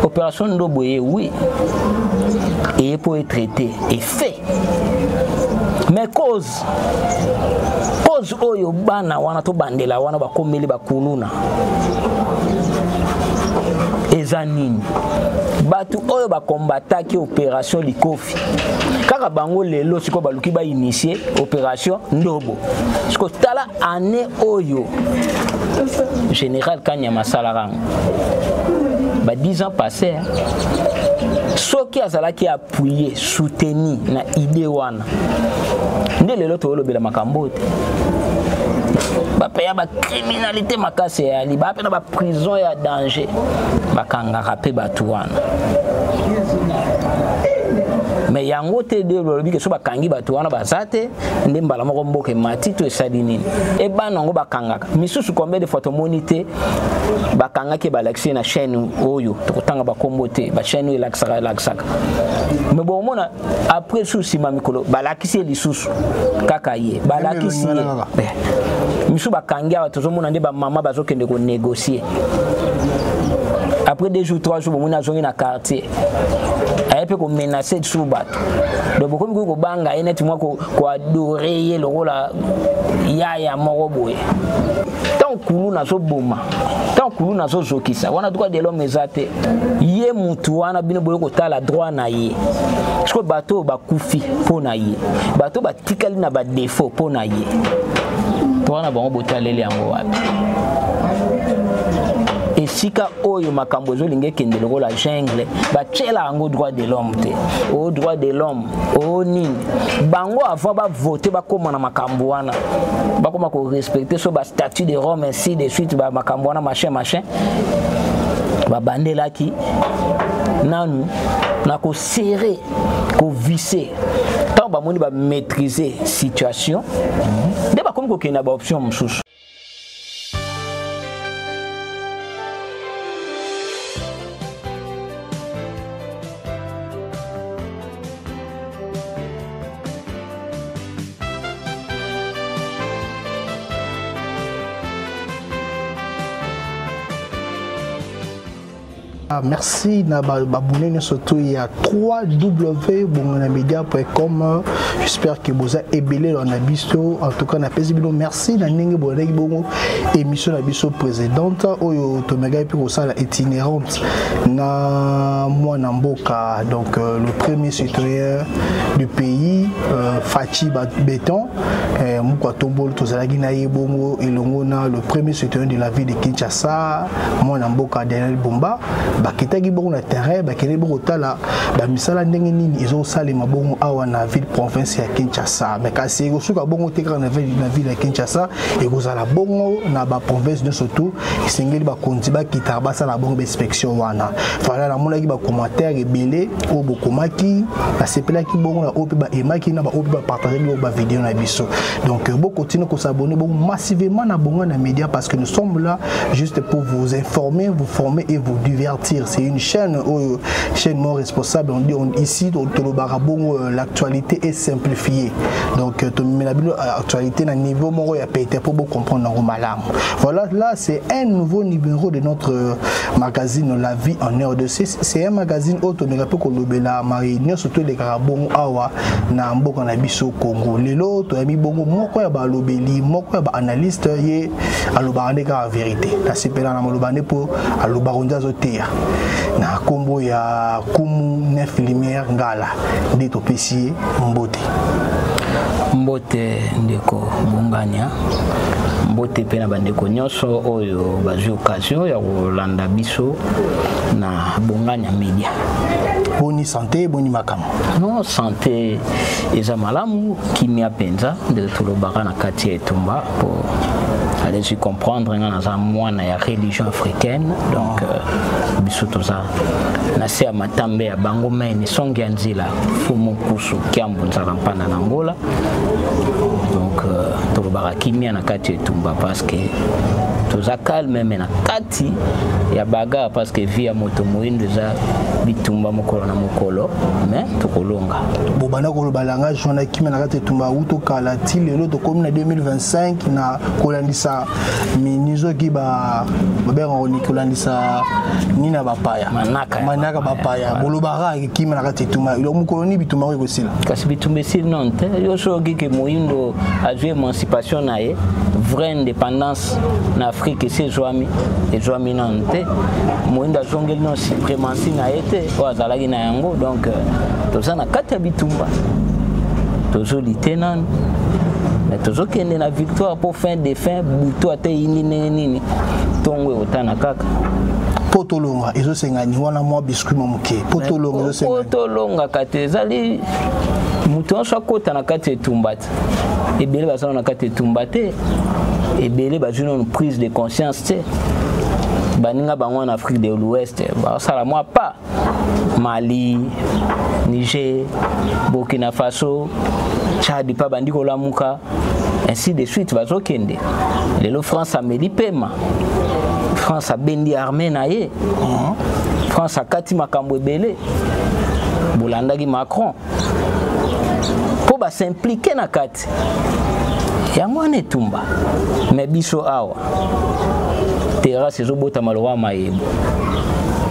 Opération Ndobo ye oui eye mpo etraite effet, mais cause cause oyo bana wana tobandela wana bakomeli bakuluna eza nini? Bato oyo bakombataki opération Likofi, kaka bango lelo sikoyo baluki bainitie opération Ndobo. Sikoyo tala année oyo général Kanyama asalaka yango, ba 10 ans passé, soki azalaki appuyé, soutenu na idée wana, nde lelo toyolobela makambo te. Bapeya bacriminalité makasi eyali, baa mpe na baprison ya danger, bakangaka mpe bato wana. Mais yango te de balobi ke so bakangi bato wana baza te nde mbala moko mboka emati to esali nini. Ebana yango bakangaka misusu, combien de fois tomoni te bakangaki, balakisi na chaîne oyo tokotanga bakombo te, bachaîne oyo elakisaka elakisaka, mais bomona après su nsima mikolo balakisi ye lisusu kaka ye balakisi ye misusu bakangi. Awa tozomona nde bamama bazokende konégocier, après 2 jours, 3 jours, bomoni azongi na quartier, aye mpe komenacer lisusu bato. Donc bokomi koki kobanga ye neti mwa koadorer ye lokola yaya moko boye. Ntango kulu nazoboma, ntango kulu nazozokisa wana, droit de l'homme eza te. Ye mutu wana bino boye kotala droit na ye. Sikoyo bato oyo bakufi mpo na ye, bato oyo batikali na badéfauts mpo na ye, to wana bango botaleli yango wapi? Esika oyo makambo ezolinga ekende lokola jungle, batiela yango droit de l'homme te. O droit de l'homme o nini? Bango avant bavote, bakóma na makambo wana, bakóma korespecter so bastatut de Rome, ainsi de suite, bamakambo wana machin machin, babandelaki nanu na koserrer, kovisser. Ntango bamoni bamaîtriser situation, nde bakomi kokende na baoption mosusu. Ah, merci na babone nyonso to ya www.bonganamedia.com. J'espère que boza ebele na biso. En tout cas, napesi bino merci na ndenge bolandaki bongo émission na biso présidente oyo tomekaki mpe kosala itinérante na mwana mboka, donc le premier citoyen du pays, Fatshi Béton moko atomboli. Tozalaki na ye bongo elongo na le premier citoyen de la ville de Kinshasa, mwana mboka Daniel Bomba. Bakitaki bongo na terrain, bakendeki bongo kotala bamisala ndenge nini ezosalema bongo awa na ville province ya Kinshasa. Mais kasi ekosuka bongo te kaka na ville ya Kinshasa, ekozala bongo na baprovince nyonso. Tu esengeli bakonzi bakitaka, basala bongo bainspection wana. Voilà, namonaki bacommentaire ebele oyo bokomaki, nasepelaki bongo na oyo mpe baemaki na baoyo mpe bapartageaki bongo bavideo na biso. Donc bokontinue kos'abonner bongo massivement na Bongo na Média, parce que nous sommes là juste pour vous informer, vous former et vous divertir. C'est une chaîne oyo chaîne moins responsable. On dit on, ici tolobaka bongo l'actualité est simplifiée. Donc tomemela bino actualité na niveau moko ya pete pour comprendre yango malamu. Voilà, là c'est un nouveau numéro de notre magazine La vie en RDC. C'est un magazine oyo tomeka mpe kolobela maye nyonso toelekaka bongo awa na mboka na biso Congo. Lelo toyambi bongo moko ya balobeli, moko ya baanalyste. Ye alobaka nde kaka vérité. Nasepela na maloba nde mpo alobaka nde azoteya. Na nkombo ya Kumu Nef Lumière Ngala nde topesi ye mbote. Mbote ndeko Bongania, mbote mpe na bandeko nyonso oyo bazwi occasion ya kolanda biso na Bongania Media. Boni santé? Boni makambo? Non, santé eza malamu, kimia mpenza nde tolobaka na kati ya etumba. Po allez comprendre, nga naza mwana ya religion africaine, donc biso toza na se ya matambe ya bango mene songi ya nzila fumu kusu kiambu nzala mpanda na Ngola. Donc Tolobaka kimia na kati ya etumba parce que toza calme, mais na kati ya bagarre, parce que vie ya moto moyindo eza bitumba mokolo na mokolo, mais tokolonga. Bobanda koloba langage wana, kimia na kati etumba, uto kala ti lelo tokomi na 2025, na kolandisa minizoki babengaka nini, kolandisa nini ya bapaya, manaka bapaya, bolobaka kimia na kati etumba. Mokolo nini bitumba yango ekosila? Kasi bitumba esili nano te. Yo soki ke moyindo azwi émancipation na ye, vraie indépendance na Afrique esi ezwami, ezwami nano te. Moyindo azongeli nano suprématie na ye te oyo azalaki na yango. Donc toza na kati ya bitumba, tozoli te nano, mais tozokende na victoire, mpo fin de fin butu ata eyindi ndenge nini, ntongo ekotana kaka. Mpo tolonga ezosengani wana mwa biscuit mwa moke. Mpo tolonga ezosengani? Mpo tolongaka te, ezali moto nyonso akota na kati ya etumba te. Ebele baza na kati ya etumba te, ebele bazwi nano prise de conscience te. Baninga bango na Afrique de l'Ouest basala mwa pas, Mali, Niger, Burkina Faso, Tchad mpa bandi kolamuka, ainsi de suite. Bazokende lelo, France ameli pema, France abendi armée na ye, France akati makambo ebele. Bolandaki Macron mpo bas'impliquer na kati yango wana etumba. Mais biso awa, terrasse ezobotama lokwa mayebo,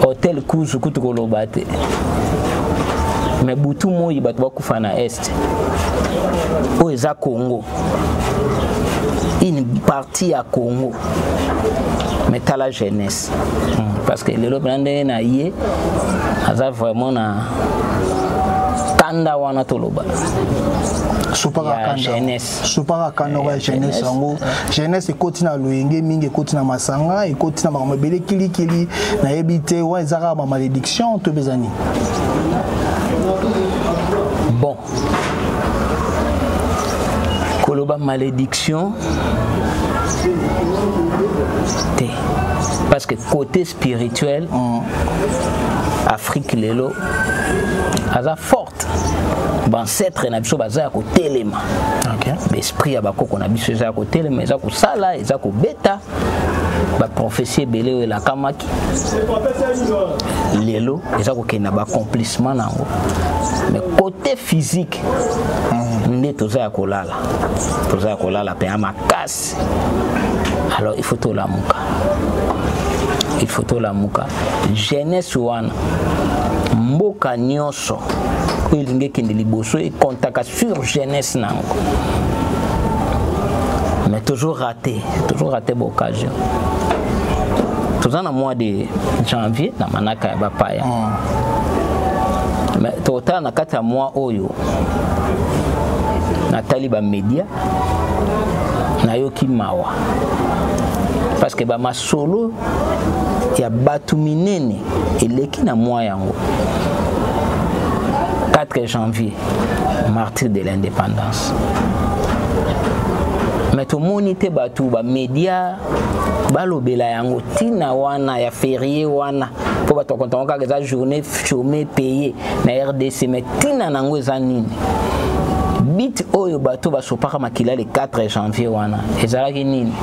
hotel kuzu kutu koloba te, mais butu moi bato bakufa na Est. Oyo eza Congo, une partie ya Congo, mais tala jeunesse, parce que lelo mpena ndenge na ye aza vraiment na kanda wana toloba. Sopaka kanda, sopaka kanda ya jeunesse yango. Jeunesse ekoti na loyenge mingi, ekoti na masanga, ekoti na makambo ebele kilikili. Nayebi te, wana eza kaka bamalédiction to mpe eza nini? Bon, koloba malédiction te, parce que côté spirituel, Afrique lelo aza forte. Baancêtre na biso baza ya kotelema, baesprit ya bakoko na biso eza ya kotelema, eza kosala, eza kobeta. Baprophétie ebele oyo elakamaki lelo eza kokende na baaccomplissement na yango. Mais côté physique nde toza ya kolala, toza ya kolala mpe ya makasi. Alors il faut tolamuka, il faut tolamuka. Jeunesse wana, mboka nyonso oyo elingi ekende liboso ekontaka sur jeunesse na yango, mais toujours raté, toujours raté baoccasion. Toza na mois de janvier na manaka ya bapaya, mais totala na kati ya mois oyo, natali bamédia, nayoki mawa, parce que bamasolo ya bato minene eleki na mois yango. 4 janvier, martyr de l'indépendance, mais tomoni te bato bamédia balobela yango. Ntina wana ya férié wana, mpo bato bakontango kaka eza journée chômé payé na RDC, mais ntina nango eza nini? But oyo bato basopaka makila le 4 janvier wana ezalaki nini?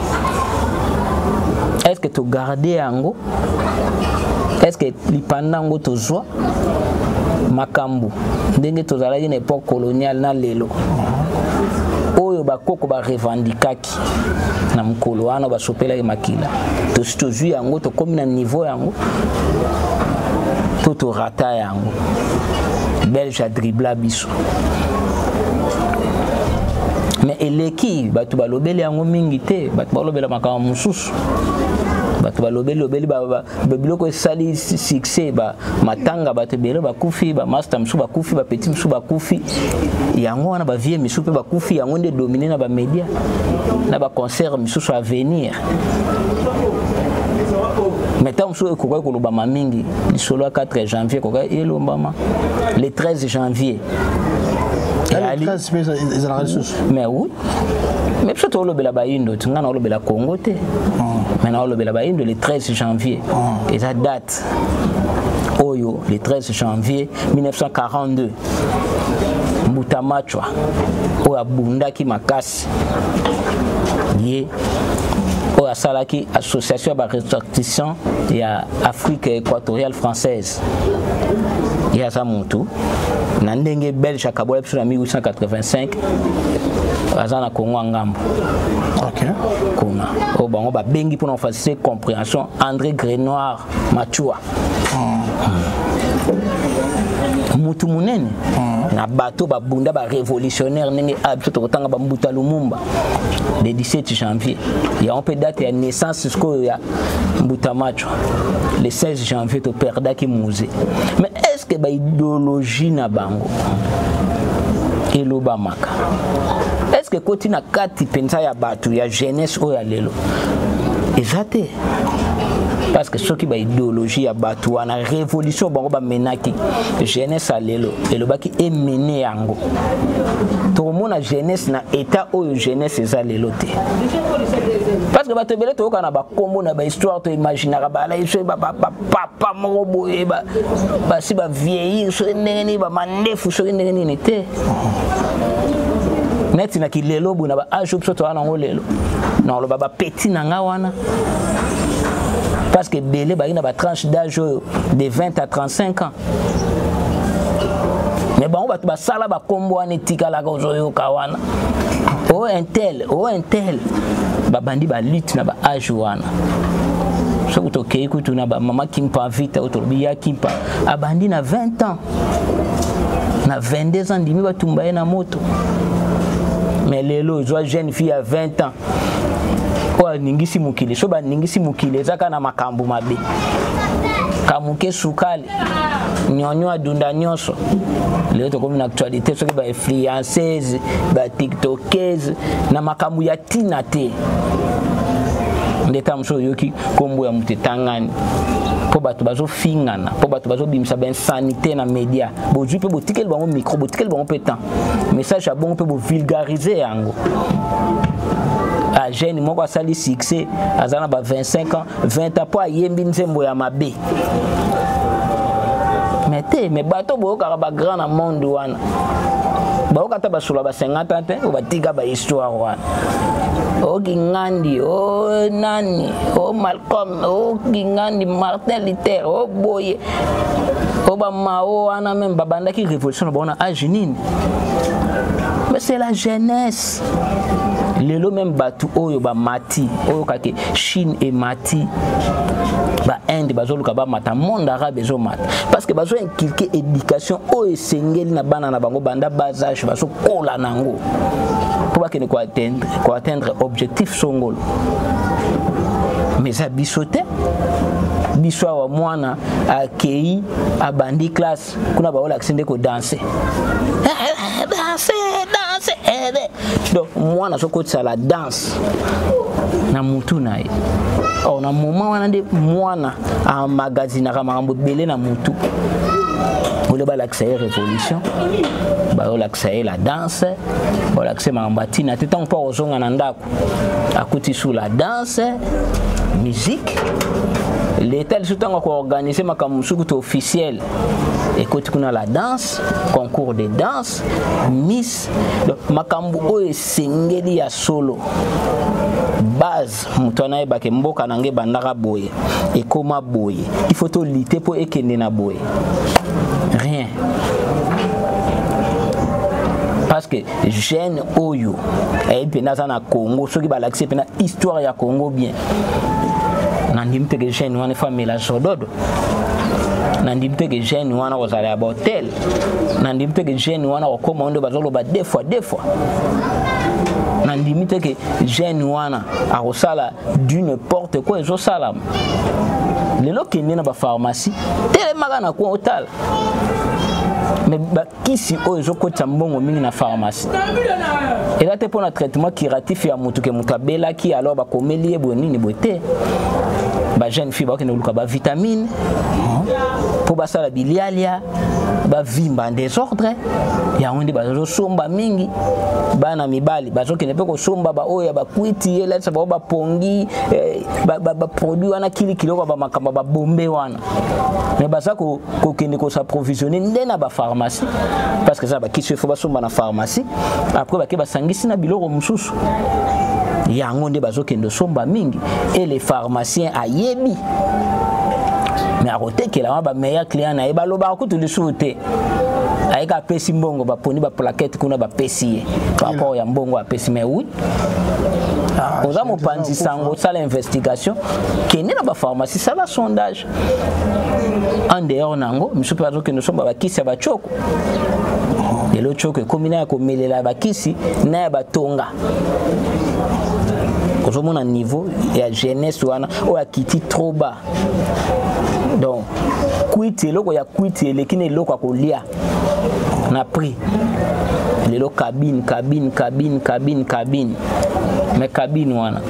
Est ce que togarde yango? Est ce que lipanda yango tozwa makambo ndenge tozalaki na époque coloniale na lelo oyo bakoko barevendikaki na mokolo wana basopelaki makila? Tosi tozwi yango, tokómi na niveau yango to torata yango? Belge adribla biso, mais eleki bato balobeli yango mingi te. Bato balobela makambo mosusu, bato balobeli lobeli biloko esali succès, matanga, bato ebele bakufi, bamaster mosusu bakufi, bapeti mosusu bakufi, yango wana bavie misusu mpe bakufi. Yango nde domine na bamédia na baconcert misusu à venir. Mais ntango mosusu ekokaki kolobama mingi lisolo ya 4 janvier, ekokaki elombama le 13 janvier. Ezalaka lisusu? Mais oui, mais biso tolobela bayindo ti, ngai naolobela Congo te, mais naolobela bayindo. Le 13 janvier eza date oyo, le 13 janvier 1942, Mbuta Machwa oyo abundaki makasi. Ye oyo asalaki association ya baressortissant ya Afrique équatoriale française. Ye aza mutu na ndenge belge akabola biso na 1885, aza na Congo ya ngambo. Kuna oyo bango babengi mpona kofaciliter compréhension, André Grenoir Machua. Mutu monene na bato babunda, barévolutionnaire, ndenge a biso tokotanga bambuta Lumumba le 17 janvier. Yango mpe date ya naissance sikoyo ya mbuta Machwa, le 16 janvier toperdaki Mzee. Mais est ce que baidéologie na bango elobamaka? Est ce que ekoti na kati mpenza ya bato ya jeunesse oyo ya lelo? Eza te, parce que soki baidéologie ya bato wana, révolution bango bamenaki, jeunesse ya lelo elobaki emene yango, tokomona jeunesse na état oyo jeunesse eza lelo te. Parce que bato ebele toyoka na bakombo na bahistoire, toimaginaka bala so bapapa moko boye, basi bavieillir soki ndenge nini, bamandefu soki ndenge nini te, neti na kilelo boye na baage oyo biso toza nango lelo. Nakoloba bapeti na nga wana, parce que ebele baki na batranche d'âge oyo de 20 à 35 ans. Mais bango bato basala bakombo wana etikalaka, ozoyoka wana o intel, o intel, babandi balutte na baage wana. Soki tokei kutu na bamama Kimpa Vita oyo tolobi ya Kimpa, abandi na 20 ans, na 22 ans ndimi batumba ye na moto. Mais lelo ozwa jeune fille ya 20 ans oyo aningisi mokili. So baningisi mokili, eza kaka na makambo mabe, kamuke, sukali, nyonyo, adunda nyonso. Lelo tokomi na actualité, soki bainfluenceuse, batiktokese, na makambo ya ntina te. Nde ntango mosusu oyoki nkombo ya moto etangani mpo bato bazofingana, mpo bato bazobimisa bainsanité na média. Bozwi mpe botikeli bango micro, botikeli bango mpe temps, message ya bongo mpe bovulgarize yango. Jeune moko asali succès, aza na ba 25 ans, 20 ans, mpo ayembi nzembo ya mabe. Mais te, mais bato boyokaka bagrand na monde wana, bayoka ata basolo ba 50 ans te, oyo batika bahistoire wana, okingandi o nani, o Malcolm, okingandi Martin Luther, o boye, o bamao wana, même babandaki révolution na bango na age nini? Mais c'est la jeunesse lelo. Même bato oyo bamati, oyo kake Chine emati, bainde bazoluka bamata, monde arabe ezomata, parce que bazoinculque éducation oyo esengeli na bana na bango banda bas âge, bazokola nango mpo bakende koatteindre objectif songolo. Mais eza biso te. Biso awa, mwana akei, abandi classe kuna, baolakisi nde kodanse, danse, danse. Donc mwana azokotisa la danse na mutu na ye. Or na moment wana nde mwana amagazinaka makambo ebele na mutu. Ole balakisa ye révolution, bayolakisa ye la danse, balakisa ye makambo atina te. Ntango mpo akozonga na ndako, akuti sous la danse, musique. Leta lisusu, ntango akoorganize makambo mosuku to officiel, ekoti kuna la danse, concours de danse, miss. Donc makambo oyo esengeli ya solo base, moto wana ayebake mboka na ngai ebandaka boye, ekóma boye, il faut tolite mpo ekende na boye. Rien, parce que jeune oyo ayebi mpenza aza na Congo, soki balakisi mpenza histoire ya Congo bien, nandimi teke jeune wana efo amela zododo, nandimi teke jeune wana kozala ya bahotel, nandimi teke jeune wana kokóma nde bazoloba deux fois deux fois, nandimi teke jeune wana akosala du n'importe quoi ezosalama lelo. Kende na bapharmacie, telemaka na coin, otala. Mais bakisi oyo ezokotisa mbongo mingi na pharmacie eza te mpona traitement curatif ya motu ke moto abelaki, alors bakomeli ye boye nini boye te. Bajeune fille bakokende koluka bavitamine mpo basala bilialia, bavimba en désordre. Yango nde bazosomba mingi. Bana mibali bazokende mpe kosomba baoyo ya bakwiti, elatisa bango bapongi, baproduit wana kilikili, oyo bamakambo babombe wana. Mais baza kokende kosapprovisionne nde na bapharmacie, parce que eza bakisi, ifo basomba na pharmacie. Après bake basangisi na biloko mosusu. Yango nde bazokende osomba mingi et les pharmaciens ayebi mais akotekela wana bameilleur client na ye, balobaka kutu lisusu te, ayeka apesi mbongo, baponi baplaquette kuna, bapesi ye par rapport ya mbongo apesi. Mais oui, oza mopanzi sango, osala investigation, kende na bapharmacie, sala sondage. En dehors nango, misusu mpe bazokende osomba bakisi ya bacoko. Lelo coko ekomi na ya komelela bakisi na ya batonga. Ozomona niveau ya jeunesse wana oyo akiti trop bas. Donc kwiti, eloko ya kwiti eleki na eloko ya kolia na prix lelo. Cabine, cabine, cabine, cabine, cabine. Mais cabine wana,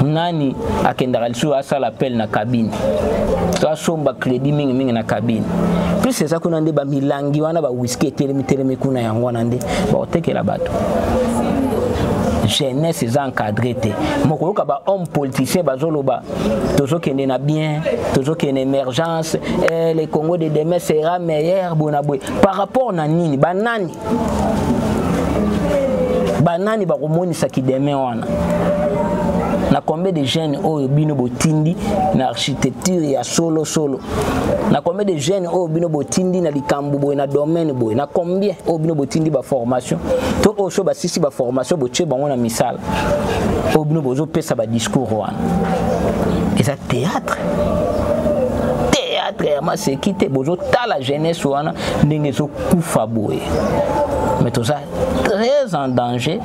nani akendaka lisusu asala appel na cabine to asomba crédit mingimingi na cabine? Plus eza kuna nde bamilangi wana, bawiski etelemi telemi kuna, yango wana nde bakotekela bato. Jeunesse eza encadré te. Mokoyoka bahomme politicien bazoloba: tozokende na bien, tozokende émergence, le Congo de demain sera meilleur. Bona boye par rapport na nini? Banani, banani bakomonisaki demain wana? Na combien de jeunes oyo bino botindi na architecture ya solo solo? Na combien de jeunes oyo bino botindi na likambo boye, na domaine boye? Na combien oyo bino botindi baformation to oyo so basisi baformation, botie bango na misala? Oyo bino bozopesa badiscours wana eza théâtre, théâtre ya maseki te. Bozotala jeunesse wana ndenge ezokufa boye, mais toza très en danger,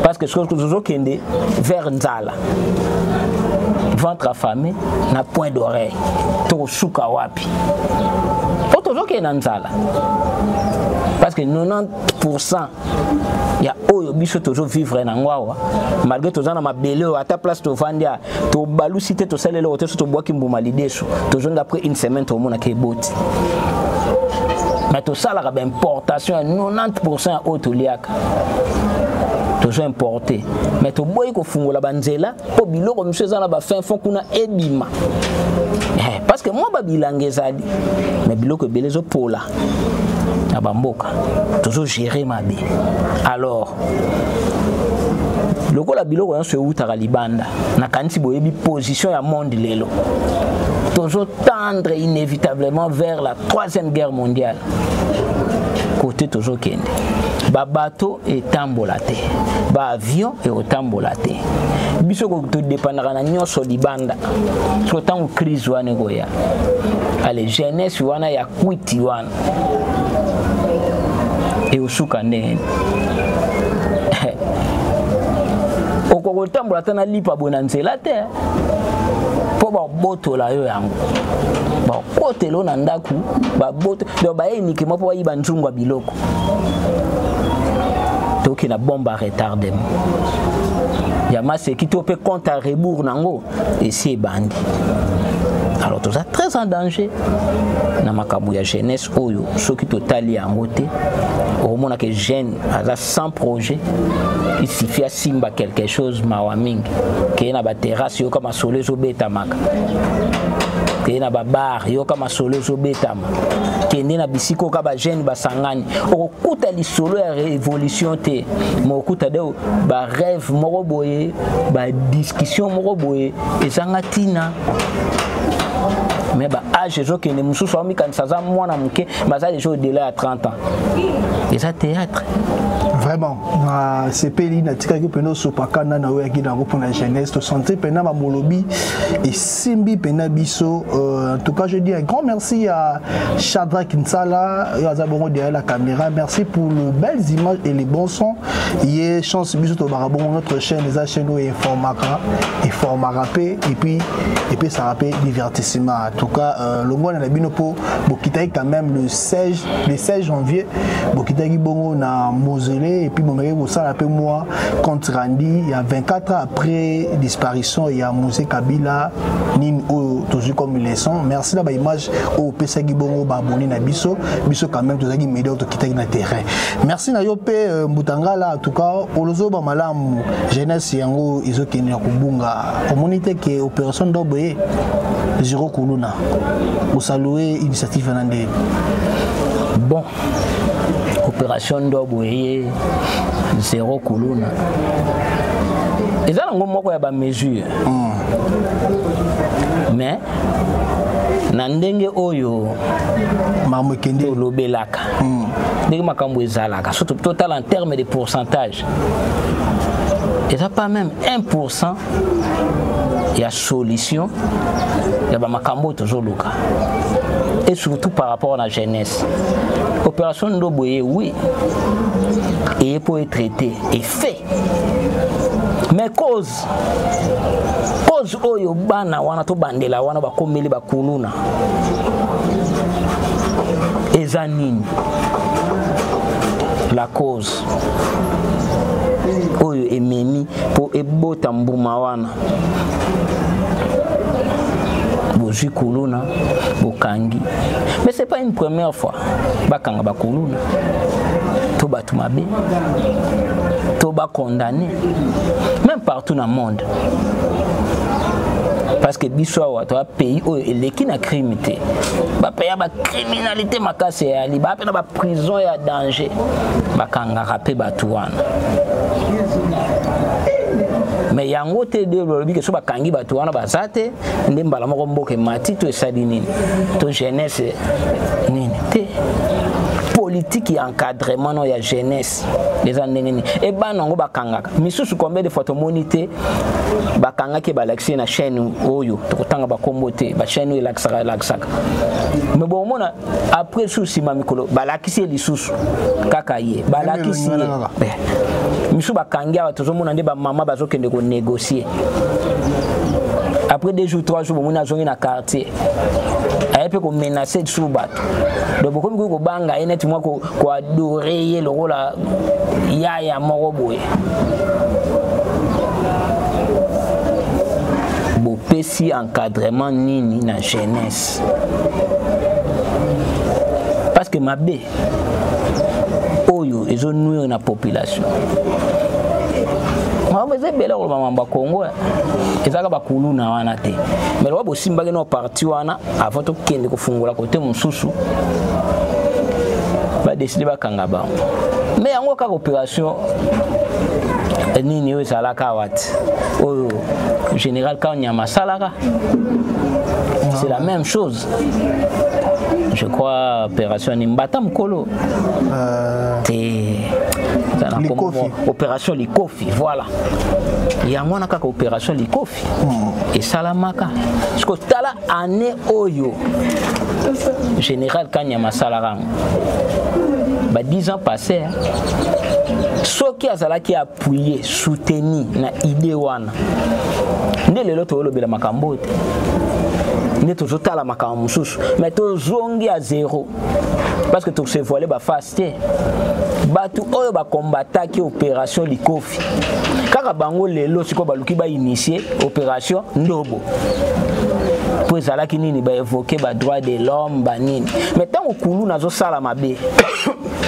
parce que soki tozokende vers nzala, ventre affamé na point d'oreille, tokosuka wapi? Po tozokende na nzala, parce que 90% ya oyo biso tozovivre nango awa, malgré toza na mabele oyo, ata place tovandi a tobalusi te, tosali eloko te, so tobwaki mbuma lideso, tozongi après une semaine, tomonaka eboti. Mais tosalaka baimportation ya 90% ya oyo toliaka, tozo importe. Mais toboyi kofungola banzela mpo biloko mosusu eza na bafin fond kuna ebima, parce que mwa babilanga ezali, mais biloko ebele ezopola na bamboka, tozogérer mabe. Alors lokola biloko nyonso eutaka libanda, nakanisi boyebi position ya monde lelo, tozotendre inévitablement vers la Troisième Guerre mondiale. Kote tozokende, babato etambola te, baavion ekotambola te. Biso todépendaka na nyonso libanda. So ntango crise wana ekoya, ale jeunesse wana ya kwiti wana ekosuka ndenge? Okoki kotambola ata na lipa boye na nzela te, mpo babotola yo yango, bakotela yo na ndako, baboto. Donc baye uniquement mpo bayiba nzungu ya biloko. Toke na bombe à retardement ya maseki to mpe compte à rebours nango esi ebandi. Alors toza très en danger na makambo ya jeunesse oyo. Soki totali yango te, okomona ke jeune aza sans projet, il suffit asimba quelque chose. Mawa mingi. Keye na baterrasse, yoka masolo ezobetamaka. Keye na babar, yoka masolo ezobetama. Kende na bisika oka bajeune basangani, okokuta lisolo ya révolution te, ma okuta de barêve moko boye, badiscussion moko boye ezanga ntina. Mais baage ezokende, mosusu aomikanisa aza mwana moke, baza déjà au-delà ya 30 ans. Eza théâtre. Vraiment, nasepeli. Natikaki mpena osopaka nana oyo yaki nango mpona jeunesse. Tosentir mpena bamolobi esimbi mpena biso. En tout cas, je dis un grand merci à Shadrach Nsala oyo aza bongo derrière la caméra. Merci pour les belles images et les bons sons. Ye chance biso tobaka bongo, notre chaîne eza chaîne oyo informaka, eformaka mpe et puis epesaka mpe divertissement. En tout cas, longwana na bino mpo bokitaki quand même le 16, le 16 janvier, bokitaki bongo na mausolée et puis bomeki kosala mpe mwa compte rendu ya 24 ans après disparition ya Mzee Kabila, nini oyo tozwi comme leçon. Merci na baimage oyo opesaki bongo baabonné na biso. Biso quand même tozalaki média, tokitaki na terrain. Merci na yo mpe, Mbutangala. En tout cas, olozoba malamu. Jeunesse yango ezokende na kobunga. Omoni te ke opération Ndobo ye zéro kuluna, osalue initiative wana nde? Bon, opération Ndobo ye zéro kuluna. Eza nango moko ya bamesure, mais na ndenge oyo makambo ekende, tolobelaka ndenge makambo ezalaka, surtout totala en terme de pourcentage, eza pas même 1% ya solution ya bamakambo oyo tozoluka, et surtout par rapport à la jeunesse. Opération Ndobo ye, oui, eye mpo etraité effet, mais cause oyo bana wana tobandela wana bakomeli bakuluna eza nini? La cause oyo ememi mpo ebota mbuma wana, bozwi kuluna, bokangi. Mais c'est pas une première fois bakanga bakuluna to bato mabe to bacondamné, même partout na monde, parce que biso awa toya pays oyo eleki na crime te. Bapeya bacriminalité makasi eyali, baa mpe na baprison ya danger, bakangaka mpe bato wana. Mais yango te de balobi ke so bakangi bato wana baza te nde mbala moko mboka emati to esali nini to jeunesse nini te. Politique ya encadrement no ya jeunesse eza ndenge nini? E bana yango bakangaka misusu, combien de fois tomoni te bakangaki, balakisi na chaîne oyo tokotanga bakombo te, bachaîne oyo elakisaka elakisaka, mais bomona après su nsima mikolo balakisi ye lisusu kaka ye, balakisi ye misusu bakangi. Awa tozomona nde bamama bazokende konégocier. Après 2 jours, 3 jours, bomoni azongi na quartier, aye mpe komenacer lisusu bato. Donc bokomi koki kobanga ye neti mwa koadorer ye lokola yaya moko boye. Bopesi encadrement nini na jeunesse? Parce que mabe oyo ezonuire na population, makambo eza ebele. Koloba mambo ya Kongo ezalaka bakuluna wana te, mais loba bosimbaki no parti wana avant tokende kofungola kote mosusu, badécider bakanga bango. Mais yango kaka opération nini oyo ezalaka awa te, oyo général Kanyama asalaka, c'est la même chose, je crois. Opération ni mbata mokolo te, opération Likofi, voilà, yango wana kaka opération Likofi esalamaka. Siko tala année oyo général Kanyama asalaka yango, ba 10 ans passé, soki azalaki appuyé, soutenu na idée wana, nde lelo toyolobela makambo oyo te, nde tozotala makambo mosusu. Mais tozongi ya zéro, parce que tose voiler baface te. Bato oyo bakombataki opération Likofi, kaka bango lelo sikoyo baluki bainitier opération Ndobo. Mpo ezalaki nini? Baévoquer badroit de l'homme, banini. Mais ntango kulu nazosala mabe,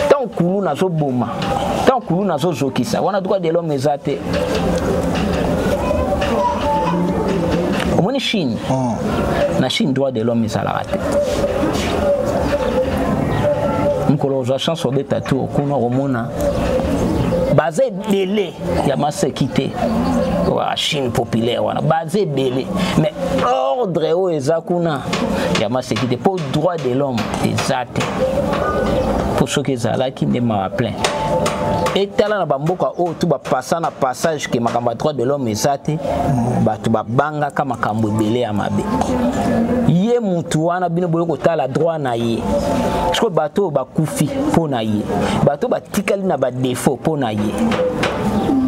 ntango kulu nazoboma, ntango kulu nazozokisa, wana droit de l'homme eza te. Omoni Chine? Na Chine, droit de l'homme ezalaka te. Mokolo ozwa chance obeta tour kuna, okomona baza ebele ya maseki te. Wa Chine populaire wana baza ebele, mais ordre oyo eza kuna ya maseki te, mpo droit de l'homme eza te. Mpo soki ezalaki nde mawa plein. Etala na bamboka oyo tu bapasa na passage ke makambo ya droit de l'homme eza te, bato babangaka makambo ebele ya mabe. Ye mutu wana, bino boye kotala droit na ye. Sikoyo bato oyo bakufi mpo na ye, bato oyo batikali na badéfaut mpo na ye,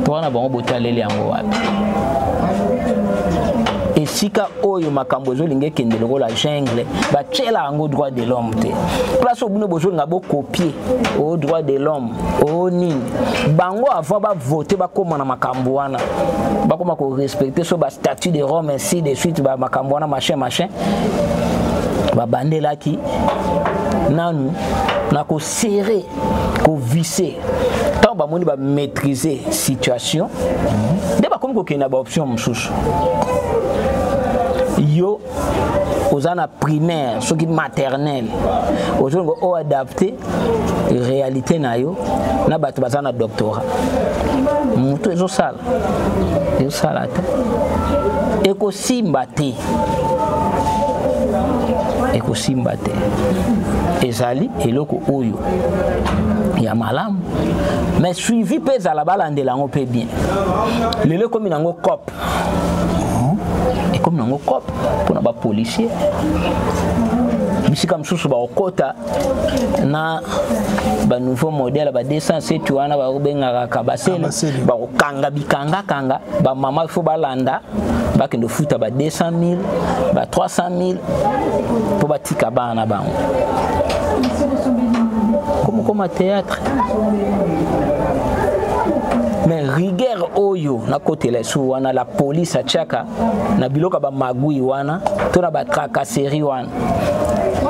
droit na bango botaleli yango wapi? Esika oyo makambo ezolinga ekende lokola jungle, batiela yango droit de l'homme te. Place oyo bino bozolinga bocopier o droit de l'homme o nini, bango avant bavote, bakóma na makambo wana, bakóma korespecter so bastatut de Rome, ainsi de suite, bamakambo wana machin machin, babandelaki nanu na koserrer, kovisser. Ntango bamoni bamaîtriser situation, nde bakomi kokende na baoption mosusu. Yo oza na primaire, soki maternelle, ozolinga oadapter réalité na yo na bato baza na doctorat, moto ezosala. Ezosala te, ekosimba te, ekosimba te. Ezali eloko oyo ya malamu, mais suivi mpe ezala, balandela yango mpe bien. Lelo ekomi nango cop, ekomi nango cop mpona bapolicier. Bisika mosusu bakokɔta na banouveau modèle ba 207 wana, bakobengaka kabasele, bakokanga bikangakanga bamama. Fo balanda, bakende kofuta ba 200 000, ba 300 000 mpo batika bana na bango. Komokoma théâtre, mais rigueur oyo nakotela esu wana, la police atiaka na biloko ya bamagui wana to na batracasserie wana.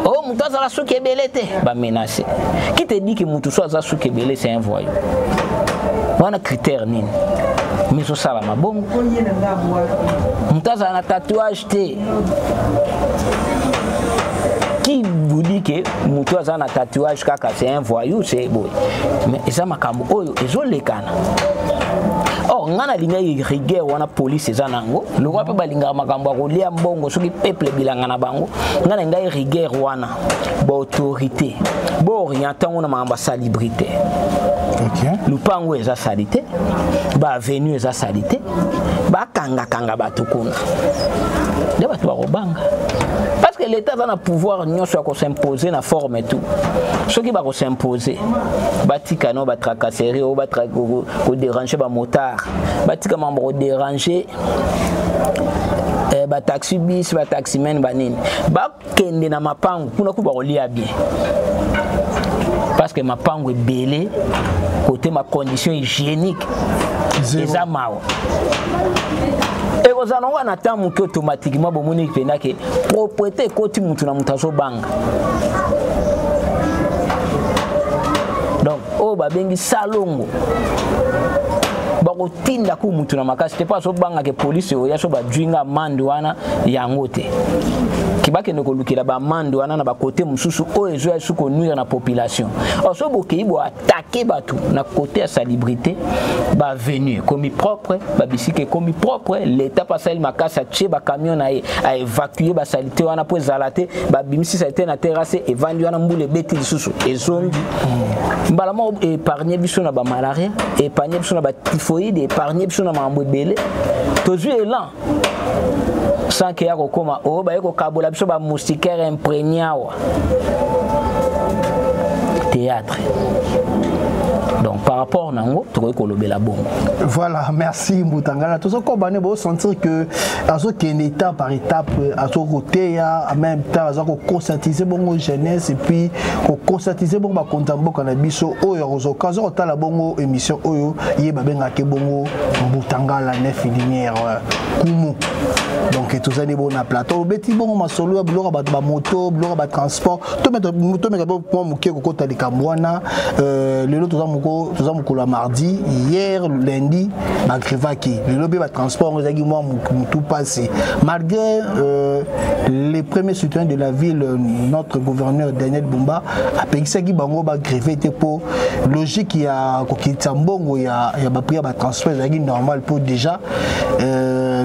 Oyo moto azala suki ebele te, bamenace. Qui te dit que moto so aza suki ebele, c'est un voyou? Wana critère nini? Mais osalama bongo, moto azala na tatouage te. Qui vous dit que moto aza na tatouage kaka, c'est un voyou? C'est boye, mais eza makambo oyo ezolekana. Or ngai nalingaki rigueur wana police eza nango lokwa mpe balingaka makambo ya kolia mbongo. Soki peuple bilanga na bango, ngai na ngai rigueur wana, baautorité booriente yango na makambo ya salubrité. Lupango eza sali te, baavenue eza sali te, bakangakanga bato kuna nde bato bakobanga, parce que l'État aza na pouvoir nyonso ya kosimpose na forme tout. Soki bakosimpose, batika no batracasserie oyo, kodéranger bamotard, batika makambo kodéranger bataxi bus, bataximen, banini, bakende na mapango kuna ku bakolia bien, parce que mapango ebele kote ma condition hygiénique eza mawa. Ekozala nango na temps moke, automatiquement bomoni mpenza ke propreté ekoti, mutu na moto azobanga. Donc oyo babengi salongo, bakotinda ku mutu na makasi te mpo azobanga ke polise oya so bajwi nga amande wana. Yango te ki bakende kolukela baamende wana na bakote mosusu oyo ezoya su konuire na population. Or so bokei boatake bato na kote ya salubrité, baavenue ekomi propre, babisika ekomi propre, l'État mpe asali makasi, atie bacamion na ye, aévacue basaleté wana mpo ezala te. Babimisi saleté na terrasse, evandi wana, mbula ebeti lisusu, ezongi mbala moko. Épargne biso na bamalaria, épargne biso na batyphoïde, épargne biso na makambo ebele. Tozwi élan sans ke ya kokóma oyo baye kokabola biso bamoustiquaire imprégné awa, théâtre. Donc par rapport nango, tokoki kolobela bongo. Voilà, merci Mbutangala. Tozokoba ne bosentir que azokende étape par étape, azokoteya en même temps, aza koconscientiser bongo jeunesse et puis koconscientiser bongo bakonzi ya mboka na biso oyo akozoka aza kotala bongo émission oyo. Ye babengaki bongo Mbutangala Nef Lumière Kumu. Donc tozali bongo na plateau, obeti bongo masolo ya biloko ya bato, bamoto, biloko ya batransport. Tomeka mwa moke kokota likambo wana. Lelo toza mokolo ya mardi. Hier lundi bagrevaki, lelo mpe batransport yango ezalaki mwa motu mpasi, malgré les premiers citoyens de la ville, notre gouverneur Daniel Bumba apekisaki bango bagreve te, mpo logique ya kokitisa mbongo ya baprix ya batransport ezalaki normal, mpo déjà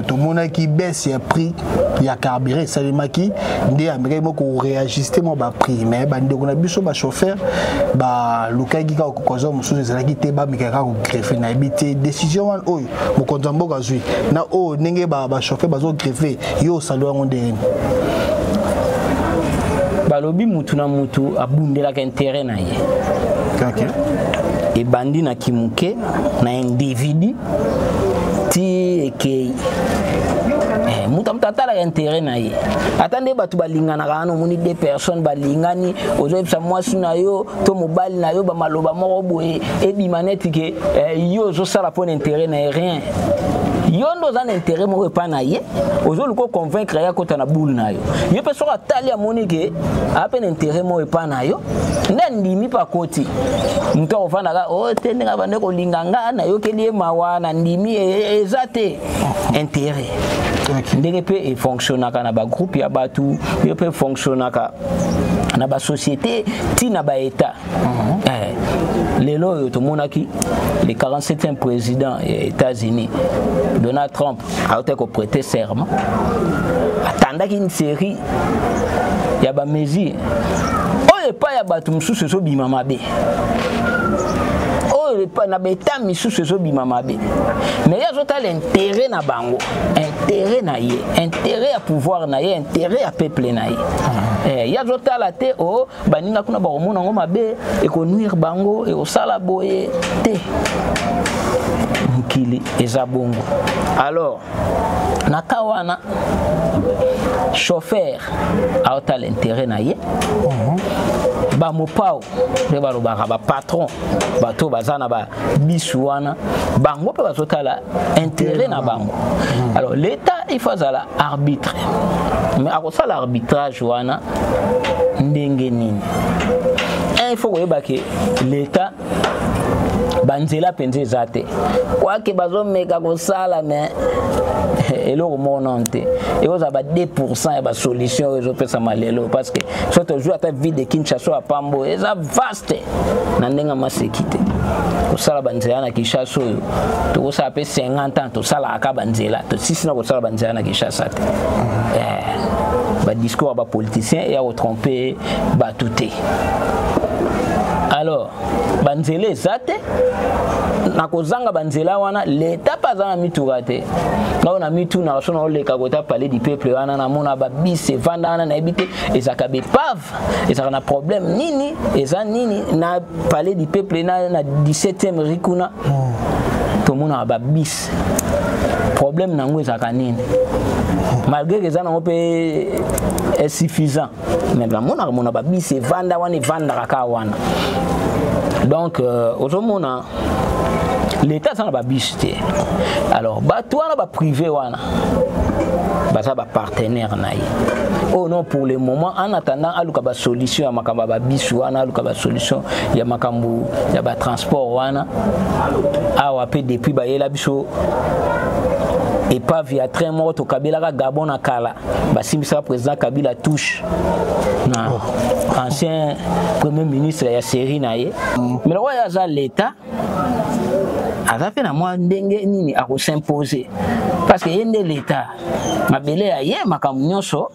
tomonaki baisse ya prix ya carburant esalemaki, nde amekaki moko koréajuste mwa baprix. Mais bandeko na biso bachauffeur balukaki kaka kokozwa mosusu ezalaki te, bamekaka kaka kogreve. Nayebi te décision wana oyo mokonzi ya mboka azwi na oyo ndenge bachauffeur bazogreve, yo osali yango ndenge? Balobi mutu na mutu abundelaka intérêt na ye. Ebandi na kimuke na individu ti ekei. Moto moto atalaka intérêt na ye. Ata nde bato balinganaka wana, omoni deux personnes balingani, ozoyebisa mwasi na yo to mobali na yo bamaloba moko boye, ebima neti ke yo ozosala mpo na intérêt na ye. Rien, yo nde oza na intérêt moko epai na ye, ozoluka oconvaincre ye akota na boule na yo. Ye mpe soki atali, amoni ke ape na intérêt moko epai na yo, nde andimi mpe akoti. Moto akovandaka o te, ndenge abande kolinga nga, nayokeli ye mawa, nandimi. Eza te intérêt. Ndenge mpe efonctionnaka na bagroupe ya bato, ndenge mpe efonctionnaka na basociété, ntina baétat. Lelo oyo tomonaki Le 47e président ya États-Unis, Donald Trump, autaki koprêter serment, atandaki une série ya bamesure oyo epai ya bato mosusu ezobima mabe, oyo na baeta misusu ezobima mabe, mais ye azotala intérêt na bango, intérêt na ye, intérêt ya pouvoir na ye, intérêt ya peuple na ye. Ye azotala te o baninga kuna bakomona yango mabe, ekonuire bango, ekosala boye te. Mokili eza bongo. Alors na ka wana, chauffeur aotala intérêt na ye, bamopao nde balobaka, bapatron, bato baza na babisu wana, bango mpe bazotala intérêt na bango. Alors l'État, il faut azala arbitre, mais akosala arbitrage wana ndenge nini? Un, il faut koyeba ke l'État, banzela mpenza eza te, kwake bazomeka kosala, mais eloko moko nano te ekozala ba 2 ya basolution oyo ezopesama lelo, parce que so tozwi ata ville de Kinshasa ya pambo, eza vaste na ndenge ya maseki te. Kosala banzela na Kinshasa oyo, tokosala mpe 50 ans, tosalaka kaka banzela, tosisi na kosala banzela na Kinshasa te. Badiscours ya bapoliticien ya kotrompe bato te. Alors banzela eza te. Na kozanga banzela wana, leta mpe aza na mituka te. Ngai na mituna, so naoleka kota Palais du Peuple wana, namona babus evanda wana, nayebi te ezalaka baépave, ezalaka na problème nini, eza nini. Na Palais du Peuple na 17e rue kuna, tomonaka babus, problème nango ezalaka nini? Malgré que eza nango mpe insuffisant, mais namonaka mona babus evanda wana, evandaka kaka wana. Donc ozomona l'État aza na babus te. Alors bato wana baprivé wana baza bapartenaire na ye. Oh non, pour le moment, en attendant aluka basolution ya makambo ya babus wana, aluka basolution ya makambo ya batransport wana. Awa mpe depuis bayela biso épave ya train moko tokabelaka Gabon na kala, basimbisaka président Kabila touche na ancien premier ministre ya série na ye. Mais lokola aza l'État, aza mpe na mwa ndenge nini akosimpose, parce que ye nde l'État, mabele ya ye, makambo nyonso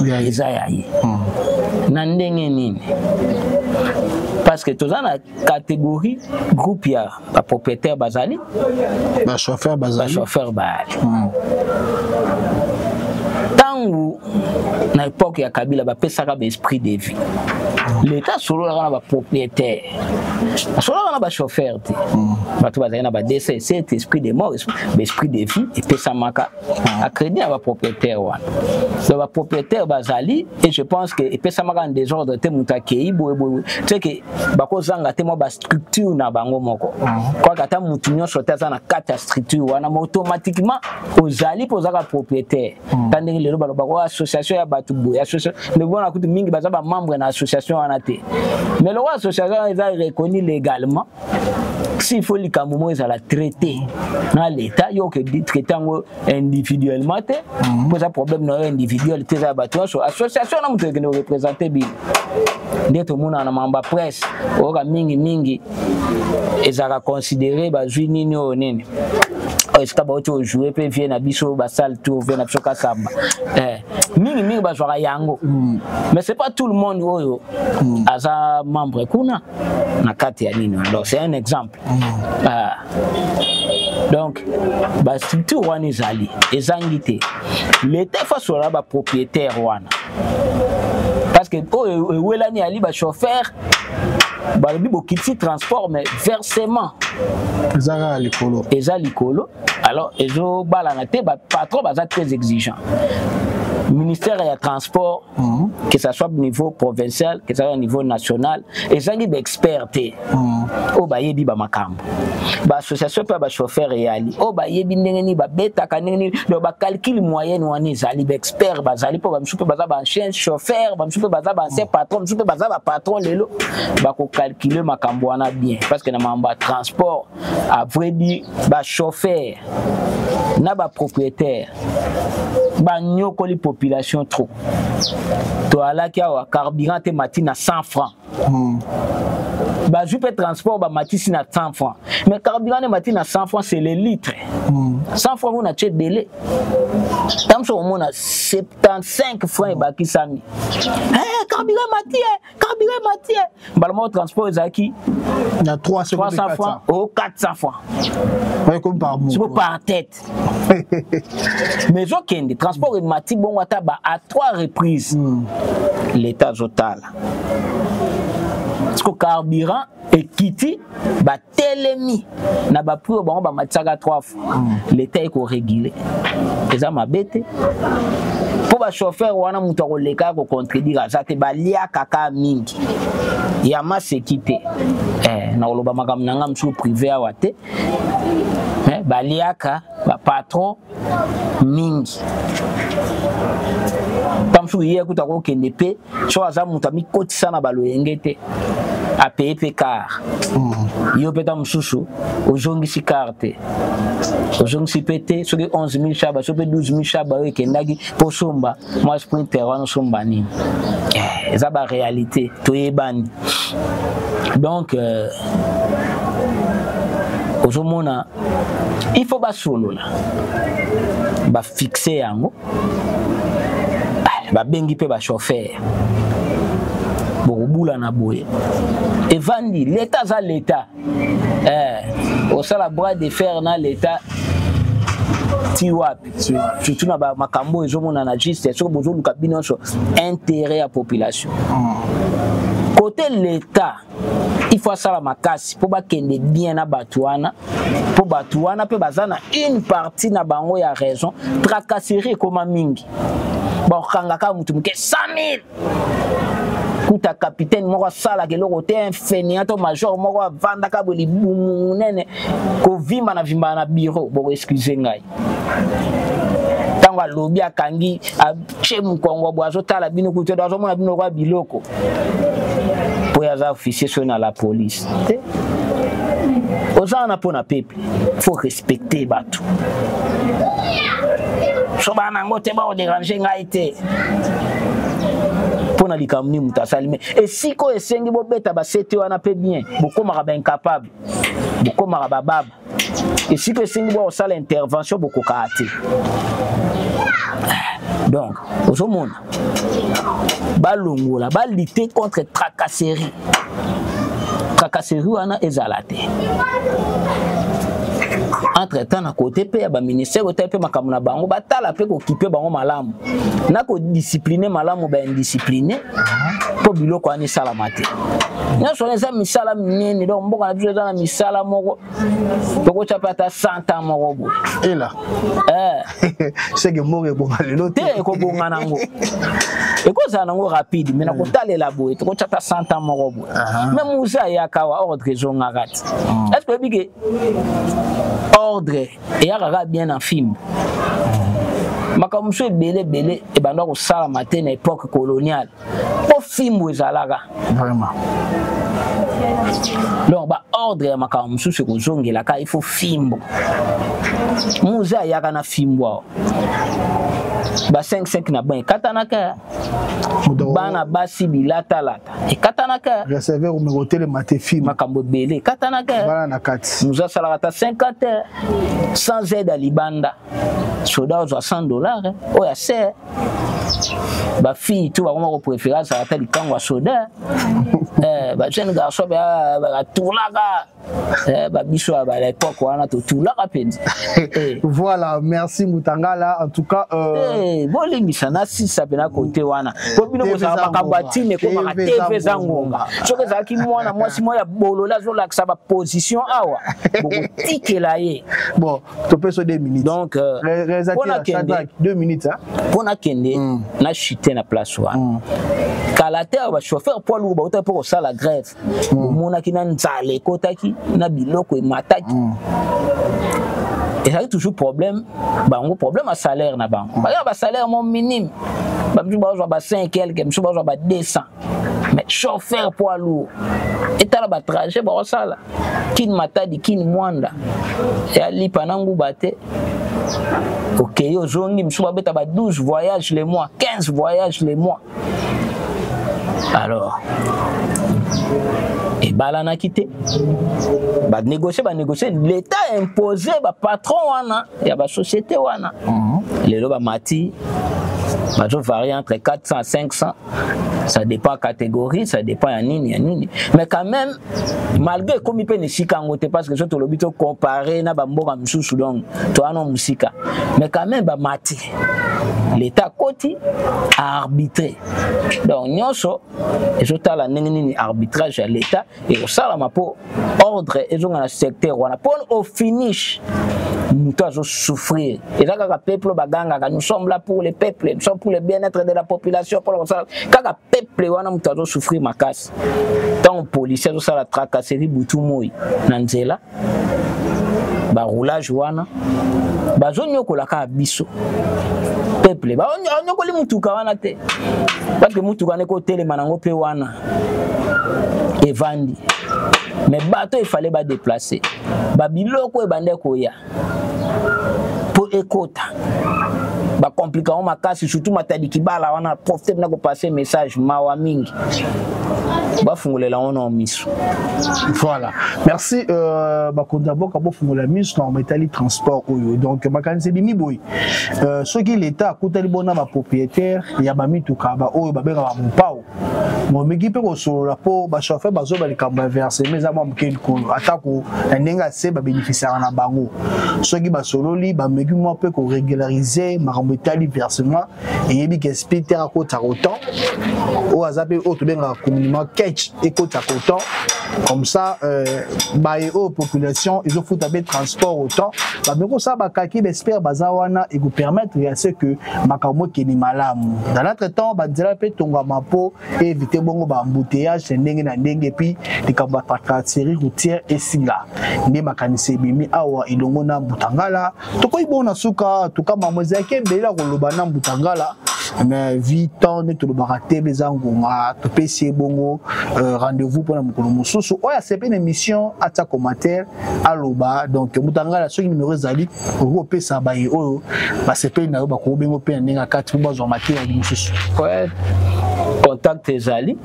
eza ya ye. Na ndenge nini? Parce que toza na catégorie, groupe ya bapropriétaire bazali, bachauffeur bazali, bachauffeur bazali. Ntango na époque ya Kabila bapesaka baesprit de vie, l'État asololaka na bapropriétaire, asololaka na bachauffeur te. Bato bazali na badc cet esprit de mort, baesprit de vie epesamaka à crédit ya bapropriétaire wana. Donc bapropriétaire bazali, et je pense que epesamaka en désordre te. Moto akei boye boye te ke bakozanga te mwa bastructure na bango moko, kwaka ata motu nyonso te aza na kati ya structure wana, ma automatiquement ozali mpo ozaka propriétaire. Ta ndenge lelo balobaka association ya bato boye, association ndenge kutu mingi baza bamembre na association wana te, mais loko association wana eza reconnu légalement. S'il faut likambo moko ezala traité na l'État, yo oke traité yango individuellement te, mpo eza problème na yo individuel te, eza ya bato nyonso. Association wana, moto ekende koreprésente bino. Nde tomonaka na makambo ya presse, oyoka mingimingi ezalaka considéré bazwi nini oyo nini oyo esika bauti ojouer mpe vie na biso, basale tour vie na biso Kasamba, mingimingi bazwaka yango. Mais c'est pas tout le monde oyo aza membre kuna na kati ya nini. Donc c'est un exemple. Ah. Donc bastructure wana ezali, ezangi te. L'État fasola bapropriétaire wana, parce que oyo ewelani ali bachauffeur balobi bokiti transport, mais versement eza kaka likolo. Eza likolo. Alors ezobalana te. Bapatron baza très exigeant. Ministère ya transport, que ça soit niveau provincial, que ça soit niveau national, ezangi baexpert te oyo bayebi bamakambo. Baassociation mpe ya bachauffeur eyali oyo bayebi ndenge nini babetaka, ndenge nini. Donc bacalcul moyenne wana ezali, baexpert bazali, mpo bamisusu mpe baza baancien chauffeur, bamisusu mpe baza baancien patron, bamisusu mpe baza bapatron lelo, bakocalcule makambo wana bien. Parce que na makambo ya transport, à vrai dire, bachauffeur na bapropriétaire banyokoli population trop. Toalaki awa, carburant te mati na 100 francs. Bazwi mpe transport, bamatisi na 100 francs, mais carburant emati na 100 francs, c'est le litre. 100 francs kuna tie ebele, ntango mosusu omona 75 francs ebakisami. Eh, carburant emati, carburant emati. Mbala moko transport ezalaki na 300 francs o 400 francs. Ouais, comme par moto, par tête. Mais ezokende, transport emati bongo ata ba à trois reprises. L'état azotala siko carburant ekiti, batelemi na baprix oyo bango bamatisaka trois fois. L'état ekoréguler, eza mabe te, mpo bachauffeur wana, moto akoleka akocontredire aza te. Baliaka kaka mingi ya maseki te. Eh, na koloba makambo na nga mosusu privé awa te. Eh, baliaka bapatron mingi. Ta mosusu ye kuta kokende mpe so aza moto amikotisa na baloyenge te, apeye mpe car. Yo mpe ta mosusu ozongisi car te, ozongisi mpe te. Soki 11 000 shaba, soki mpe 12 000 shaba oyo ekendaki mpo somba mwa sprinter wana, osomba nini? Eh, eza baréalité toyebani. Donc ozomona, il faut basolola, bafixe yango, babengi mpe bachauffeur, bokobula na boye, evandi. Leta aza leta. Eh, osala bras de fer na leta ti wapi? Surtout na makambo oyo ezomonana juste, soki bozoluka bino nyonso intérêt ya population. Côté l'état, il faut asala makasi mpo bakende bien na bato wana, mpo bato wana mpe baza na une partie na bango ya raison. Tracasserie ekoma mingi, bakokangaka motu moke 100 000, kuta capitaine moko asalaka eloko te, un fainéant to major moko avandaka boye, libumu monene, kovimba na vimbaka na bureau. Bokoexcuse ngai, ntango alobi akangi, atie mokongo boye, azotala bino kutu, azomona bino kwa biloko, mpo ye aza officier soki na la police te. Oza wana mpo na peuple, faut respecter bato. So bana yango te, bakodéranger ngai te mpo na likambo nini moto asali. Me esika oyo esengi bobeta basete wana mpe bien, bokomaka baincapable, bokomaka bababa. Esika esengi bwa kosala intervention, bokokaka te. Donc ozomona, balongola, balutter contre tracasserie. Tracasserie wana ezala te. Entre temps, na côté mpe ya baministère, otali mpe makambo na bango, batala mpe kokipe bango malamu na kodiscipline malamu baindiscipline, mpo biloko wana esalama te. Nyonso wana eza misala minene. Donc mboka na biso eza na misala moko, tokotya mpe ata 100 ans moko boye. Ela. Eh. Seke mboka ebonga lelo? Te, ekobonga nango, ekozala nango rapide, mais na kotalela boye, tokotya ata 100 ans moko boye. Mais Mzee ayaka awa, ordre ezongaka te. Est ce que oyebi ke ordre eyaka kaka bien na fimbo? Makambo mosusu ebele ebele ebanda kosalama te na époque coloniale mpo fimbo ezalaka. Vraiment. Donc baordre ya makambo mosusu ekozongelaka, il faut fimbo. Mzee ayaka na fimbo awa, ba 5 5 na ban ekatanaka, bana basi bilatalata ekatanaka. Receveur omeka otelema te, fimbo. Makambo ebele ekatanaka. Bana na kati. Mzee asalaka ata 50 heures sans aide ya libanda, soda ozwa 100 $, oyo ase bafille to bakoma kopréférer azala ata likango ya soda. Bajeune garçon batulaka babiso ya baépoque wana, totulaka mpenza. Voilà, merci Mutangala en tout cas. Bolimbisa, nasisa mpena kote wana, po bino kozala makambo ya ntina ekomaka TV eza ngonga. Soki ezalaki mwana mwasi moko ya bolole azolakisa baposition awa, bokotikela ye. Bon, topesa 2 minutes. Donc mpona kende 2 minutes. Mpo nakende na chute na place wana, kala te awa bachauffeur poids lourd bautaki mpo kosala grève. Omonaki na nzala ekotaki, na biloko emataki. Ezalaki toujours problème bango, problème ya salaire na bango. Baza basalaire mo minime, bamisusu bazwa ba 5 quelque, misusu bazwa ba 200. Mais chauffeur poids lourd, etala batrajet bakosala Kin Matadi, Kin Mwanda, ya lipa na nguba te. Okei, ozongi, mosusu babeta ba 12 voyages le mois, 15 voyages le mois. Alors Ebalanaki te. Banégocie, banégocie, l'État impose bapatron wana ya basociété wana. Lelo bamati, bazovarie entre 400 à 500, ça dépend catégorie, ça dépend ya nini ya nini, mais quand même, malgré ekomi mpe na esika yango te, parce que so tolobi tocompare na bamboka mosusu, donc towana mosika, mais quand même bamati, l'État akoti aarbitre. Donc nyonso ezotala ndenge nini arbitrage ya l'État ekosalama mpo ordre ezonga na secteur wana, mpo au finish moto azosouffrir eza kaka peuple. Bagangaka: "Nous sommes là pour le peuple, nous sommes pour le bien-être de la population." Mpona kosala kaka peuple wana, moto azosouffrir makasi ntango policier azosala tracasserie butu moi na nzela, baroulage wana bazonyokola kaka biso peuple. Banyokoli mutuka wana te, parce que mutuka wana ekotelema nango mpe wana evandi, mais bato efale badéplacer babiloko ebande koya mpo ekota, bacompliquer yango makasi, surtout Matadi Kibala wana. Profite mpena kopasser message, mawa mingi, bafungolela yango na miso. Voilà, merci. Bakonzi ya mboka, bofungola miso na etali transport oyo. Donc makanisi ebimi boye: soki l'État akutani bona bapropriétaire ya bamituka baoyo babengaka bamopao, momeki mpe kosolola mpo bachauffeur bazoba likambo ya versement eza mwa moke likolo, atako na ndenge ase babénéficiaka na bango. Soki basololi, bameki mwa mpe korégulariser makambo etali versement, eyebi ke sprinter akotaka autant, oyo aza mpe oyo tobengaka communément ketch ekotaka autant, comme ça baye oyo population ezofuta mpe transport autant, bameki kosala bakaki baexpert baza wana, ekopermettre ya ce que makambo ekende malamu. Dans notre temps, banzela mpe tongama mpo éviter bongo baembouteillage na ndenge na ndenge, et puis likambo ya tracasserie routière esila. Nde makanisi ebimi awa elongo na Mbutangala. Tokoki bongo na suka tokamamo ezalaki ebele ya koloba na Mbutangala, mais vu temps nde tolobaka te, eza ngonga. Topesi ye bongo rendez-vous mpona mokolo mosusu. Oyo asepe na émission, atia commentaire, aloba. Donc Mbutangala, soki numéro ezali, okoki kopesa baye oyo basepeli na yo, bakobengo mpe na ndenge ya kati mpo bazwa mateya mosusu. Ouais. Contact ezali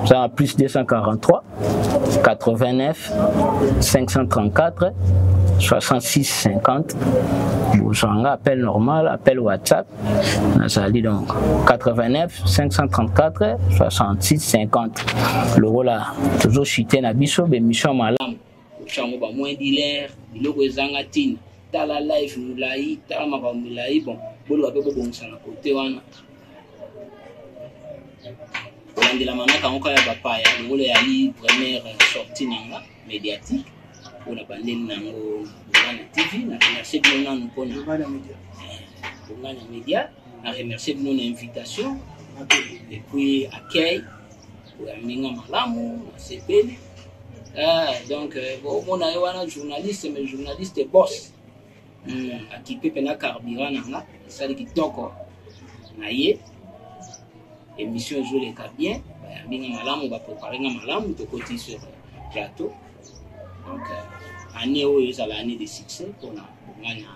ça: plus 243 89 534 66 50. Bozwanga appel normal, appel WhatsApp nazali. Donc 89 534 66 50. Lokola tozoshite na biso bémission malamu, yango bamoin dealer, biloko ezanga ntina, tala live molai, tala makambo milai. Bon, boluka mpe bobongisa na kote wana, kolandela manaka yango kaka ya bapaya. Lokola eyali première sortie na nga médiatique mpona bandeli na yango Bongana TV, na remercie bino nanu mpona Bongana Média, na remercie bino na invitation et puis accueil oyambinga malamu, nasepeli. Donc bomona ye wana journaliste, mais journaliste boss, akipe mpena carburant na nga, esali kitoko na ye. Émission ezoleka bien, bayambi nga malamu, baprépare nga malamu, tokoti sur plateau. Donc année oyo ezala année de succès mpona Bongana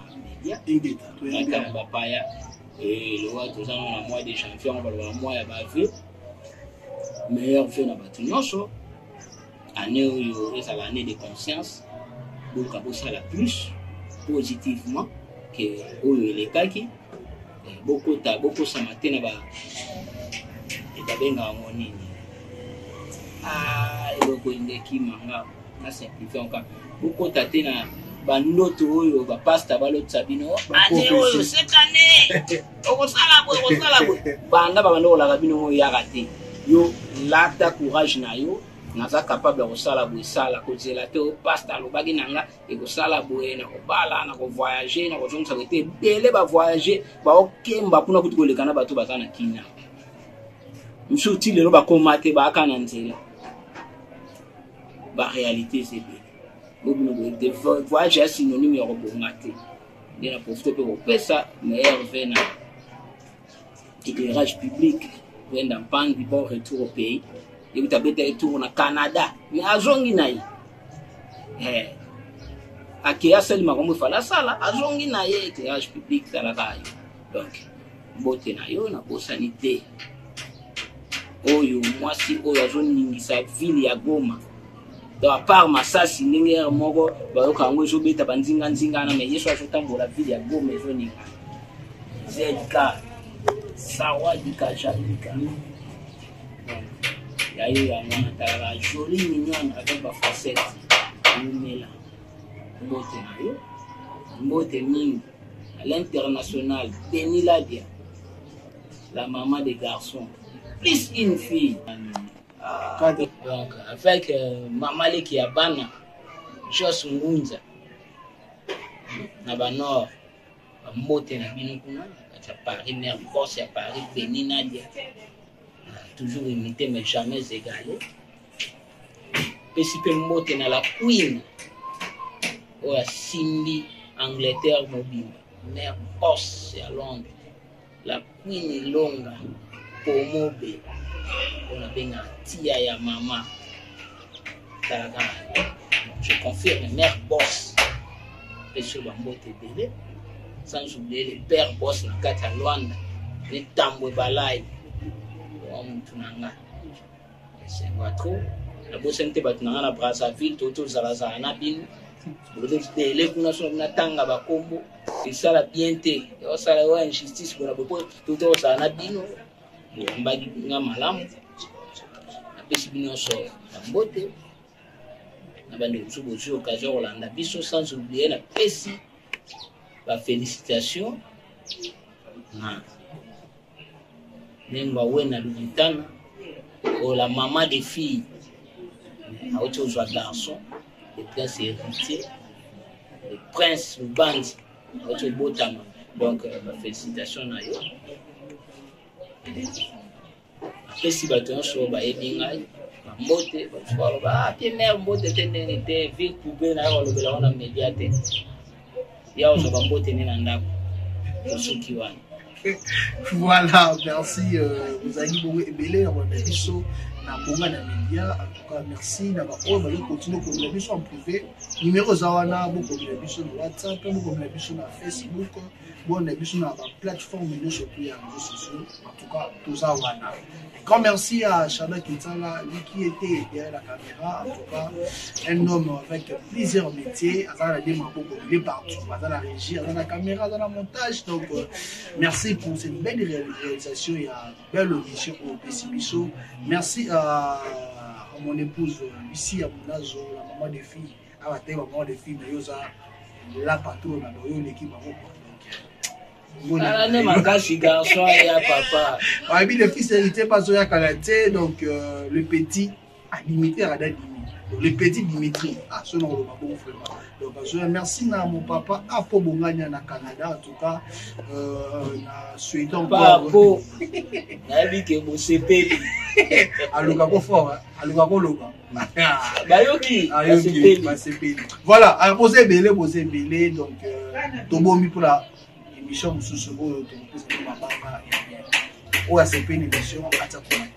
Média na bapaya. Lowa toza na mois de janvier, yango balobaka mois ya bavœux, meilleurs vœux na bato nyonso. Année oyo ezala année de conscience, boluka bosala plus positivement ke oyo elekaki. Bokota, bokosama te na ba babengaka yango nini, eloko eleki manga na simplifie yango kaka, bokota te na bandoto oyo bapasta balotisa bino: "Année oyo, cette année okosala boye, okosala boye." Banda babanda kolaka bino oyo yaka te. Yo lata courage na yo: "Naza capable ya kosala boye." Sala, kozela te pasta alobaki na nga ekosala boye, na kobala, na kovoyage, na kozongisa boye te. Ebele bavoyage, baokemba kuna kutu koleka na bato baza na kina mosusu ti lelo bakóma te, baaka na nzela. Baréalité eza ebele. Bobino boye te, voyage ya synonyme ya kobonga te. Nde na profite mpe kopesa meilleurs vœux na éclairage public Wenda Mpandi, bon retour au pays. Ekuta abeta ye tour na Canada, mais azongi na ye, akei, asali makambo efala asala, azongi na ye. Éclairage public talaka yo. Donc mbote na yo, nabosani te. Oyo mwasi oyo azoningisa ville ya Goma. Donc à part masasi ndenge heure moko bayoka yango ezobeta banzinga nzinga wana, mais Yesu azotambola ville ya Goma ezoninga. ZK Sawadika Jalika. Ya ye yango wana talaka jolie mignonne avec ba facettes. Lumela. Mbote na yo. Mbote mingi. À l'international, Denis Ladia. La maman des garçons. Plus une fille. Ah, donc, avec Mama Leki ya bana, Jos Ngunza, na ba Nord, ba mbote na bino kuna, na kati ya Paris, mère boss ya Paris, Beni Nadia, toujours imité mais jamais égalé. Pesi pe mbote na la Queen, oyo asimbi Angleterre mobimba, mère boss ya Londres. La Queen Ilonga Pomobe oyo nabengaka tia ya mama talaka je confirme mère boss pesi oyo bambote ebele sans oublier le père boss na kati ya Luanda ne Tambwe Balai oyo mutu na nga esengo ya trop nabosani te bato na nga na Brazzaville to tozalazala na bino boza ebele kuna so natanga bakombo esala bien te osala oyo injustice bona bopo to tozala na bino boyambaki nga malamu napesi bino nyonso bambote na bandeko mosusu bozwi occasion kolanda biso sans oublier napesi bafélicitation na Nengwa Wena Lubitana oyo la maman des filles auti ozwa garçon le prince héritier le prince Lubanzi auti obotama donc bafélicitation na yo apesi bato nyonso oyo bayebi ngai bambote bamosusu baloba ah te mare mbote te ndenge te ville poubelle na yo balobela wana media te ya ozwa bambote nde na ndako tosuki wana. Voilà, merci. Vous avez beaucoup ebele na kolanda biso na Bonga na Media. En tout cas, merci na ba oyo bazo continuer kolanda biso en privé. Numéro eza wana, bokomela biso na WhatsApp, bokomela biso na Facebook, bokomela biso na ba plateforme nyonso tu ya réseaux sociaux. En tout cas, toza wana. Grand merci à Chana Kinsala, lui qui était derrière la caméra. En tout cas, un homme avec plusieurs métiers. Azala la il est partout. Azala la régie, azala la caméra, azala la montage. Donc, merci pour cette belle réalisation et à belle audition au Pessibiso. Merci à mon épouse Lucie Amunazo, la maman des filles. À la tête, maman des filles, mais yosa, la patronne, l'équipe, donc. Alane makasi garçon ya papa. Ouais, le fils héritier pas Zoya Kalate, donc le petit à Dimitri à Dimitri. Donc, le petit Dimitri, ah ce nom le bon frère. Donc Zoya, merci na mon papa Apo Bonganya na Canada en tout cas na souhaite encore. Papa nayebi ke bosepeli. Aluka ko fort, hein? Aluka ko loba. Bayoki, Ayoki, basepeli. Voilà, alors bosé belé, bosé belé, donc tobomi pour la émission mosusu oyo tokopesa bino mabanga ya bien. Oyo asepeli émission atia commentaire.